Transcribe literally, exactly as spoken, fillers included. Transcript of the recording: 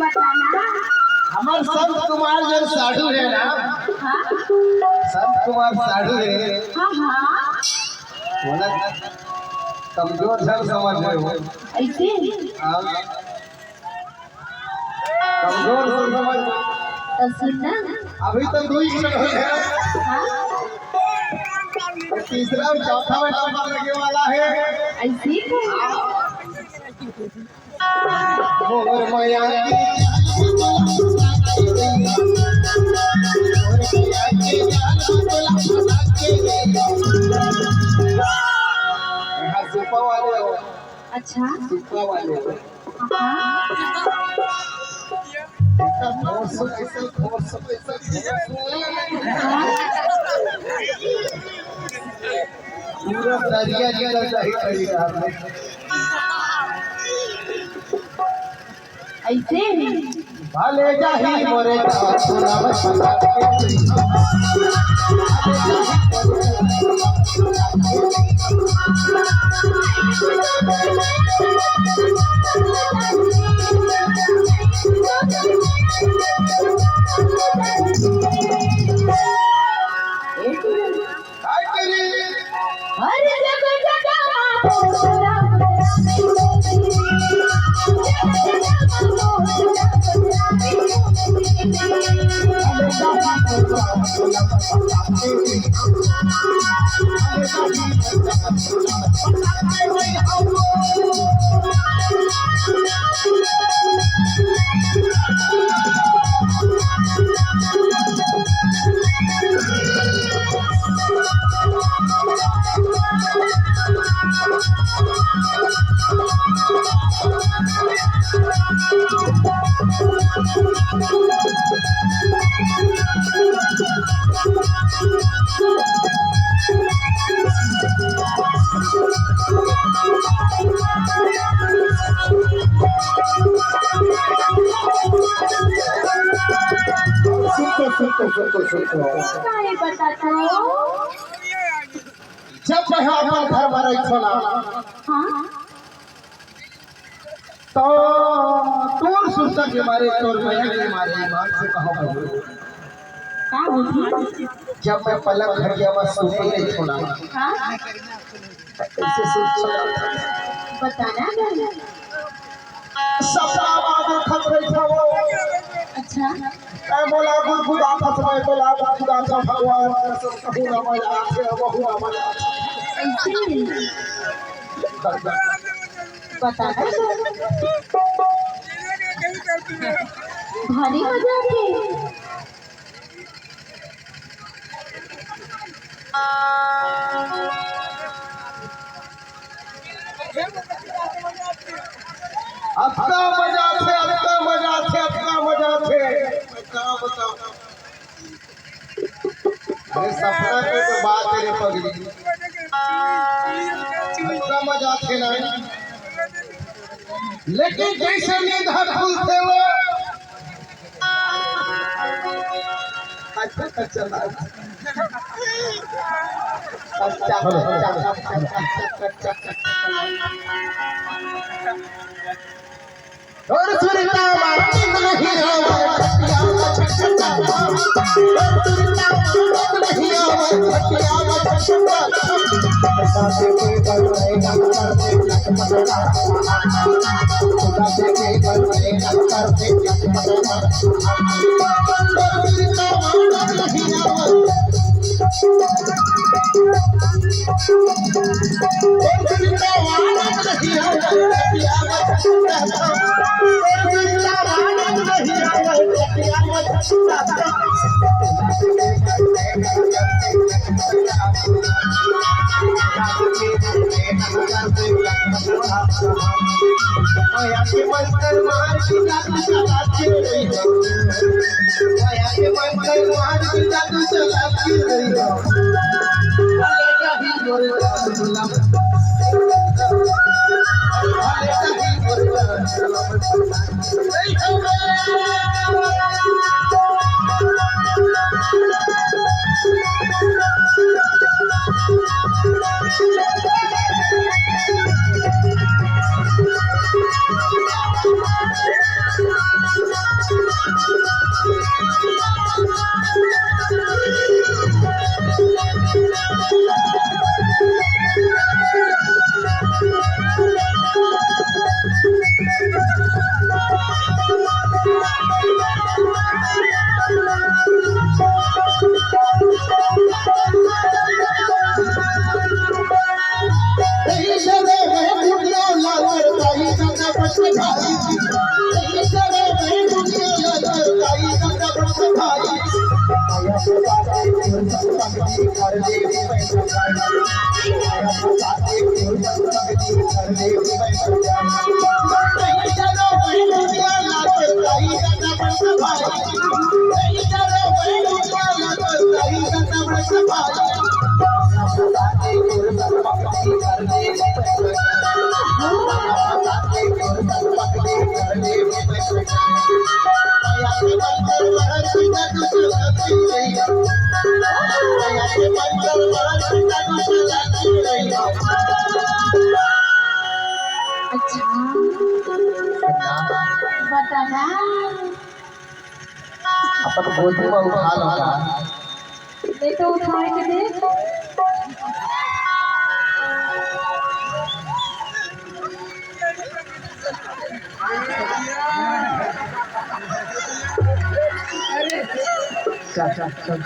बताना। हमर संत कुमार जन साढ़ू हे ना, हाँ? संत कुमार साढ़ू हे। हाँ, हाँ। बोला, कमजोर झन समझ रहे हो। ऐसे? हाँ। कमजोर झन समझ। तो सुन ना। अभी तो दू ही मिनट हो गया। हाँ? तीसरा और चौथा में नंबर लगे वाला है। ऐसे ही? हाँ। मोर मया की हाँ, सुपा वाले हो। अच्छा। सुपा वाले हो। हाँ। एकदम भोर से ऐसे, भोर से ऐसे, भोर से। हाँ। पूरा दरिया निकल जाही खरीदार में। ऐसे? भले जाही मोरे का सुनावत बता के। काय करी? हर जग जग मा बोल राम राम। सुन तो, सुन तो, सुन तो, सुन तो। काय बता तो? जब मैं अपन घर में रही थोला, हाँ? तो तोर सुरता के मारे, तोर मया के मारे, ईमान से कहो बहू। का होही? जब मैं पलंग खटिया में सोते रही थोला, हाँ? कैसे सोच चला? बताना जरा। सपना मा देखत रहिथव। अच्छा। ए मोला गुदगुदाथस, मैं तोला गुदगुदाथव भगवान कसम, कहूँ ना मजा आथे, वहू ना मजा आथे। ऐसे? बताना जरा। भारी मजा आथे। अतना मजा आथे, अतना मजा आथे, अतना मजा आथे। मैं का बताओं? अरे सपना के तो बात हे रे पगली। अतना मजा आथे ना। लेकिन जैसे नींद ह खुलथे वो अच्छा, अच्छा, अच्छा। अच्छा, अच्छा, अच्छा। और सुरता मा नींद नहीं आवे, खटिया मा छटपटाता। और सुरता मा नींद नहीं आवे, खटिया मा छटपटाता। अच्छा, बता ना। अपन गोदी में उठा लो ना। ले तो उठा के देख। चल, चल, चल।